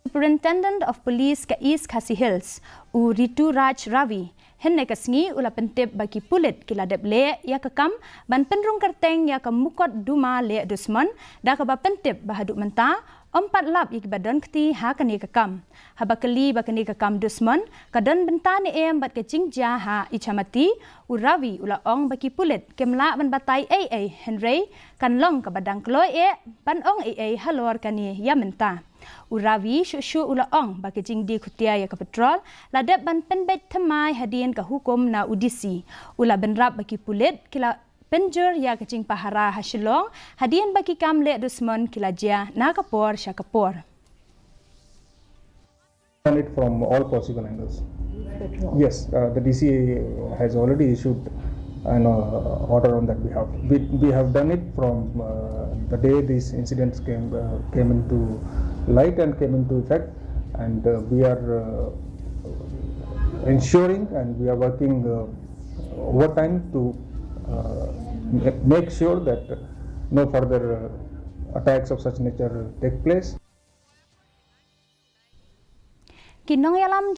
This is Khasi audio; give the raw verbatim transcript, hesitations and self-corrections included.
Superintendent of Police ka East Khasi Hills, u Rituraj Ravi, hynne ka sngi u la pyntip ba ki pulit ki la dep leh ïa ka kam ban pynrung kyrteng ïa ka mukotduma leh dusmon, da kaba pyntip ba haduh mynta ym pat lap ïa kiba don kti ha kane ka kam. Haba kylli ba kane ka kam dusmon ka don bynta ne em bad ka jingjia ha Ichamati, u Ravi u la ong ba ki pulit kim lah ban batai ei ei, hynrei kan long kaba dang kloi eh ban ong ei ei halor kane ïa mynta. U Ravi shuh shuh u la ong ba ka jingdie khutia ïa ka patrol la dep ban pynbeit thymmai hadien ka hukum na u D C. U la bynrap ba ki pulit ki la pynjur ïa ka jingpahara ha Shillong hadien ba ki kam leh dusmon ki la jia na ka por sha ka por. Done it from all possible angles. Yes, uh, the D C has already issued an uh, order on that behalf. We, we have done it from uh, the day these incidents came uh, came into light and came into effect, and uh, we are uh, ensuring and we are working uh, overtime to uh, ma- make sure that no further uh, attacks of such nature take place. Ki nongïalam